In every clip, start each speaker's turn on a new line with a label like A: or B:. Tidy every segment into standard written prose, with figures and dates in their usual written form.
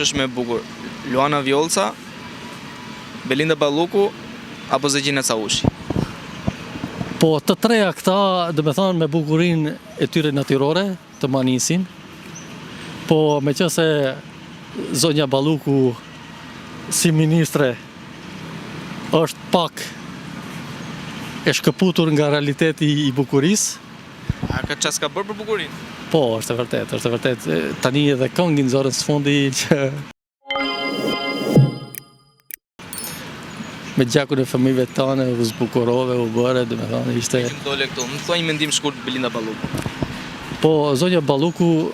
A: Kush është më e bukur? Luana Vjollca, Belinda Balluku apo Zegjina Caushi?
B: Po të treja këta, domethënë me bukurinë e tyre natyrore, të mahnisin. Po meqenëse zonja Balluku si ministre është pak e shkëputur nga realiteti i bukurisë.
A: A ka ça s'ka bërë për bukurinë?
B: Po, është e vërtetë, është e vërtetë. Tani edhe këngë nxorën së fundi që Me gjakun e fëmijëve tanë u zbukurove, u bëre, domethënë
A: ishte Meqë më dole këtu, më thuaj një mendim shkurt Belinda Balluku.
B: Po zonja Balluku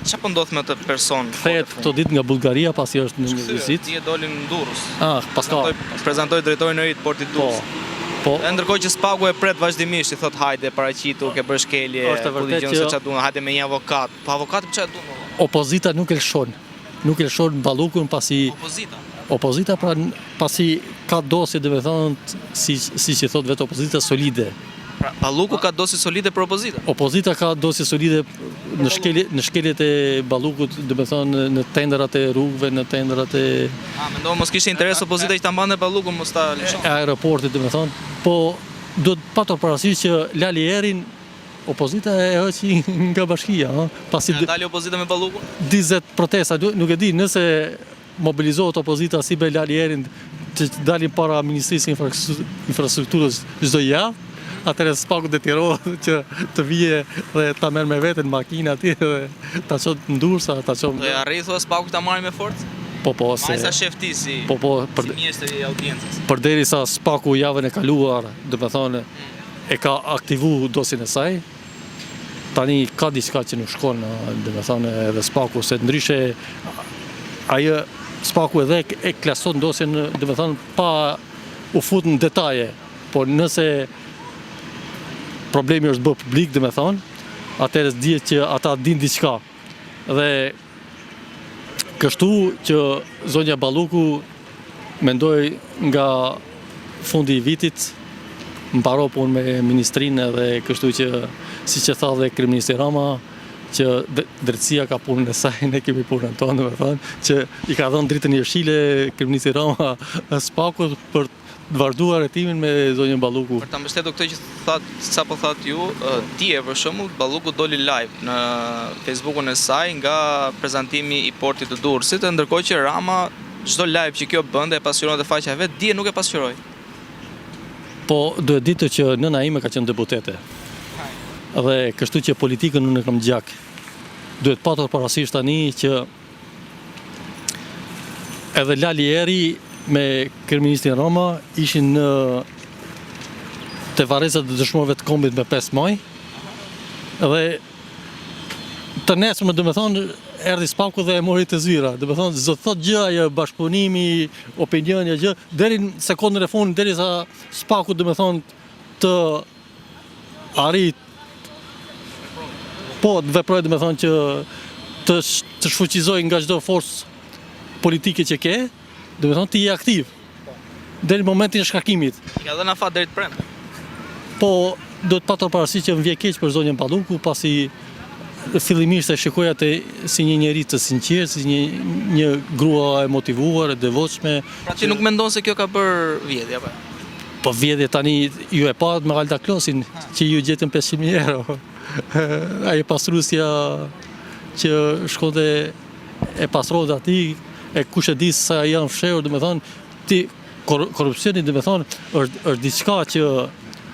A: Ça po ndodh me atë person?
B: Kthehet këto ditë nga Bullgaria pasi është në një vizitë.
A: Dje doli në Durrës.
B: Ah, paska.
A: Prezantoi drejtorin e ri të portit
B: po,
A: Durrës.
B: Po.
A: E ndërkohë që Spaku e pret vazhdimisht, i thot hajde paraqitu, ke bërë shkelje,
B: Është e vërtetë
A: që ça duan, hajde me një avokat. Po avokati për çfarë duan?
B: Opozita nuk e lëshon. Nuk e lëshon Ballukun pasi
A: Opozita.
B: Opozita pra pasi ka dosje domethënë si siç i thotë vetë opozita solide.
A: Pra Balluku ka dosje solide për opozitën.
B: Opozita ka dosje solide në shkelje në shkeljet e Ballukut, domethënë në tenderat e rrugëve, në tenderat e
A: A mendon mos kishte interes opozita që ta mbante Ballukun mos ta lëshonte.
B: E aeroportit domethënë, po duhet patur parasysh që Lali Erin Opozita e hoqi nga bashkia, ëh,
A: pasi Nga dali opozita me Ballukun?
B: 40 protesta, nuk e di nëse mobilizohet opozita si me Lali Erin që të dalin para Ministrisë së Infrastrukturës çdo javë, atëherë SPAK-u detyrohet që të vije dhe ta merr me vete në makinë atje dhe ta çon në Durrës, ta çon.
A: Do e arrijë thua SPAK-u ta marrë me forcë?
B: Po po se.
A: Me sa shef ti si
B: po, po,
A: për, si mjeshtër i audiencës.
B: Përderisa SPAK-u javën e kaluar, domethënë e ka aktivu dosjen e saj, tani ka diçka që nuk shkon, domethënë edhe SPAK-u, se ndryshe ajo SPAK-u edhe e klason dosjen, domethënë pa u fut në detaje, por nëse problemi është bërë publik, domethënë, atëherë dihet që ata din diçka. Dhe Kështu që zonja Balluku mendoj nga fundi i vitit mbaron punë me ministrinë edhe kështu që siç e tha dhe kryeministri Rama që drejtësia ka punën e saj, ne kemi punën tonë, domethënë, që i ka dhënë dritën jeshile kryeministri Rama SPAK-ut për të vazhduar hetimin me zonjën
A: Balluku. Për ta mbështetur këtë që thatë, sapo thatë ju, dje për shembull Balluku doli live në Facebookun e saj nga prezantimi i portit të Durrësit, e ndërkohë që Rama çdo live që kjo bënte e pasqyronte faqja e vet, dje nuk e pasqyroi.
B: Po duhet ditur që nëna ime ka qenë deputete. Dhe kështu që politikën unë e kam gjak. Duhet patur parasysh tani që Edhe Lali Eri me kryeministrin Rama ishin në te varrezat e dëshmorëve të kombit me 5 maj. Dhe të nesërmen, domethënë, erdhi Spaku dhe e mori te zyra. Domethënë, s'do të thotë gjë ajo bashkëpunimi, opinioni, gjë, deri në sekondën e fundit, derisa Spaku, domethënë, të arrijë po të veprojë domethënë që të të shfuqizojë nga çdo forcë politike që ke, domethënë ti je aktiv deri në momentin e shkarkimit.
A: I ka dhënë afat deri të
B: premten. Po duhet patur parasysh që më vjen keq për zonjën Balluku, pasi fillimisht e shikoja atë si një njeri të sinqertë, si një një grua e motivuar, e devotshme.
A: Pra ti nuk mendon se kjo ka bërë vjedhje apo?
B: Po vjedhje tani ju e patë me Alda Klosin që iu gjetën 500.000 euro. Ajo pastruesja që shkonte e pastronte aty, e kush e di sa janë fshehur, domethënë ti korrupsioni domethënë është është diçka që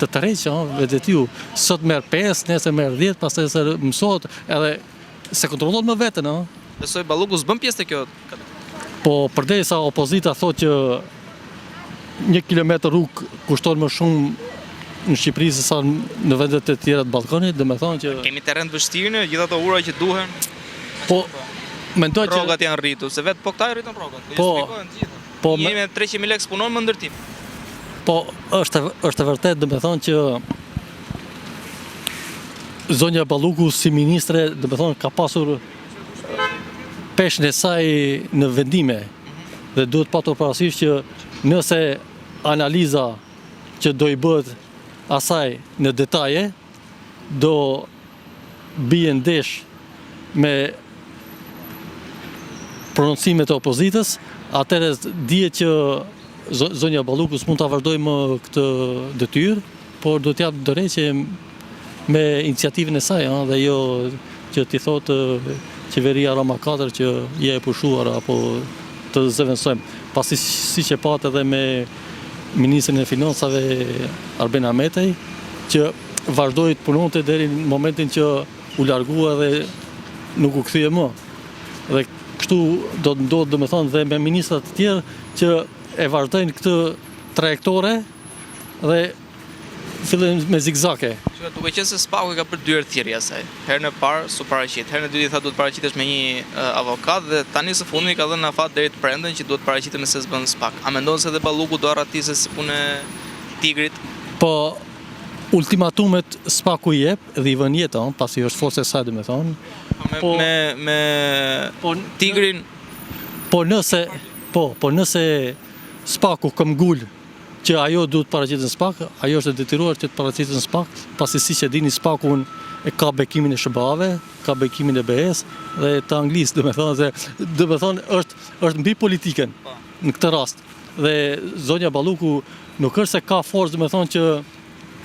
B: të tërheq, ëh, vetvetiu. Sot merr 5, nesër merr 10, pastaj nesër mësohet edhe s'e kontrollon më veten, ëh.
A: Besoj Balluku s'bën pjesë te kjo
B: Po përderisa opozita thotë që një kilometër rrugë kushton më shumë në Shqipëri se sa në vendet e tjera të Ballkanit, domethënë
A: që kemi terren të vështirë ne, gjithë ato ura që duhen.
B: Po mendoj
A: që rrogat janë rritur, se vetë po këta e rritën rrogat, po justifikohen të gjitha. Po një me 300 mijë lekë s'punon më ndërtim.
B: Po është është e vërtetë, domethënë që zonja Balluku si ministre, domethënë ka pasur peshën e saj në vendime dhe duhet patur parasysh që nëse analiza që do i bëhet asaj në detaje do bie ndesh me. prononcimet e opozitës, atëherë dihet që zonja Balluku s'mund ta vazhdojë më këtë detyrë, por duhet të japë dorëheqje me iniciativën e saj, ëh, dhe jo që t'i thotë qeveria Rama 4 që je e pushuar apo të zëvendësojmë. Pasi siç e patë edhe me ministrin e Financave Arben Ahmetaj, që vazhdoi të punonte deri në momentin që u largua dhe nuk u kthye më. Dhe kështu do të ndodhë domethënë dhe me ministrat të tjerë që e vazhdojnë këtë trajektore dhe fillojnë me zigzake.
A: Shiko, duke qenë se SPAK-u i ka bërë dy herë thirrje asaj. Herën e parë s'u paraqit, herën e dytë i tha duhet të paraqitesh me një avokat dhe tani së fundmi i ka dhënë afat deri të premten që duhet të paraqitet nëse s'bën në SPAK. A mendon se edhe Balluku do arratiset si punë e Tigrit?
B: Po ultimatumet SPAK-u i jep dhe i vë në jetë, ëh, pasi është forcë e saj domethënë.
A: Po me po, me, me po, Tigrin
B: Po nëse po, po nëse SPAK-u këmbgul që ajo duhet të paraqitet në SPAK, ajo është e detyruar që të paraqitet në SPAK, pasi siç e dini SPAK-u e ka bekimin e SHBA-ve, ka bekimin e BE-së dhe të Anglisë, domethënë se domethënë është është mbi politikën po. në këtë rast. Dhe zonja Balluku nuk është se ka forcë, domethënë që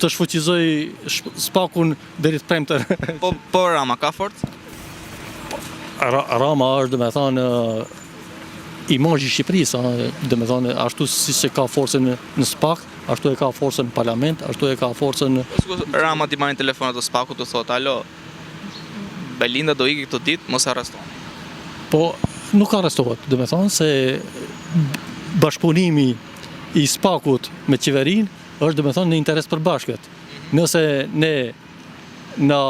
B: të shfuqizojë SPAK-un deri të premten.
A: Po, po Rama ka forcë?
B: Ra, Rama është, domethënë, imazhi i Shqipërisë, domethënë, ashtu siç e ka forcën në, në SPAK, ashtu e ka forcën në parlament, ashtu e ka forcën në...
A: Po Rama t'i marrë telefon ato SPAK-u të thotë, alo, Belinda do iki këto ditë, mos arrestoni.
B: Po, nuk arrestohet, domethënë, se bashkëpunimi i SPAK-ut me qeverinë, është domethënë në interes përbashkët. Nëse ne na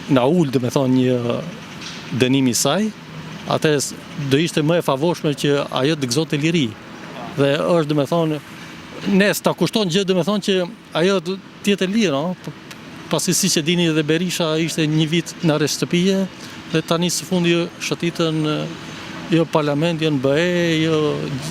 B: na ul domethënë një dënim i saj, atëherë do ishte më e favorshme që ajo të gëzonte liri. Dhe është domethënë ne s'ta kushton gjë domethënë që ajo të jetë e lirë, ëh, pasi siç e dini edhe Berisha ishte një vit në arrest shtëpie dhe tani së fundi shëtitën jo parlament, jo në BE, jo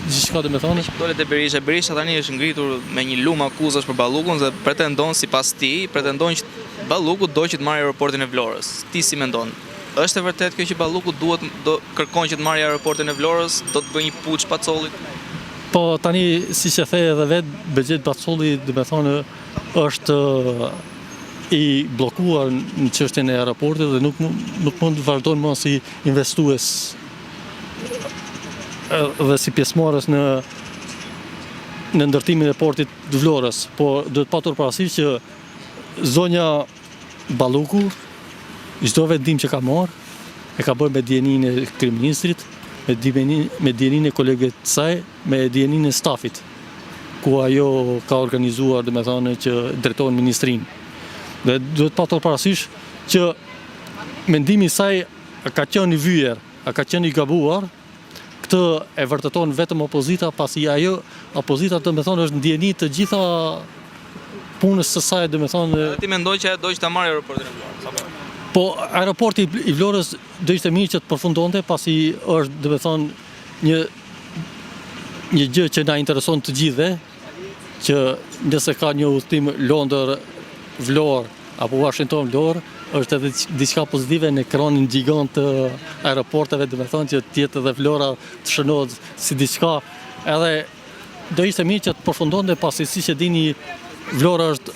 B: gjithçka
A: domethënë. Dole te Berisha, Berisha tani është ngritur me një lumë akuzash për Ballukun dhe pretendon sipas tij, pretendon që Balluku do që të marrë aeroportin e Vlorës. Ti si mendon? Është e vërtetë kjo që Balluku duhet do kërkon që të marrë aeroportin e Vlorës, do të bëjë një puç Pacollit?
B: Po tani siç e the edhe vetë, Behgjet Pacolli, domethënë është i bllokuar në çështjen e aeroportit dhe nuk nuk mund të vazhdojë më si investues dhe si pjesëmarrës në në ndërtimin e portit të Vlorës, po duhet patur parasysh që zonja Balluku çdo vendim që ka marrë e ka bërë me dijeninë e kryeministrit, me dijeninë me dijeninë e kolegëve të saj, me dijeninë e stafit, ku ajo ka organizuar, domethënë që drejton ministrinë. Dhe duhet patur parasysh që mendimi i saj ka qenë i vyer, a ka qenë i gabuar, këtë e vërteton vetëm opozita, pasi ajo opozita domethënë është në dijeni të gjitha punës së saj, domethënë
A: Edhe ti mendon që ajo do që ta marrë aeroportin e Vlorës, apo?
B: Po aeroporti i Vlorës do ishte mirë që të përfundonte, pasi është domethënë një një gjë që na intereson të gjithëve, që nëse ka një udhëtim Londër, Vlorë apo Washington Vlorë, është edhe diçka pozitive në ekranin gjigant të aeroporteve, domethënë që të jetë edhe Vlora të shënohet si diçka, edhe do ishte mirë që të përfundonte pasi siç e dini Vlora është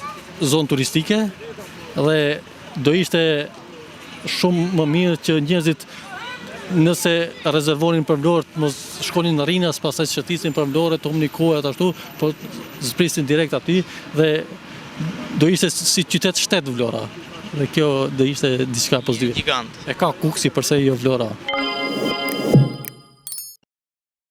B: zonë turistike dhe do ishte shumë më mirë që njerëzit nëse rezervonin për Vlorë të mos shkonin në Rinas, pastaj të shëtisnin për Vlorë, të humbnin kohë ashtu, po zbrisnin direkt aty dhe do ishte si qytet shtet Vlora. Dhe kjo do ishte diçka pozitive.
A: Gjigant.
B: E ka Kukësi përse jo Vlora.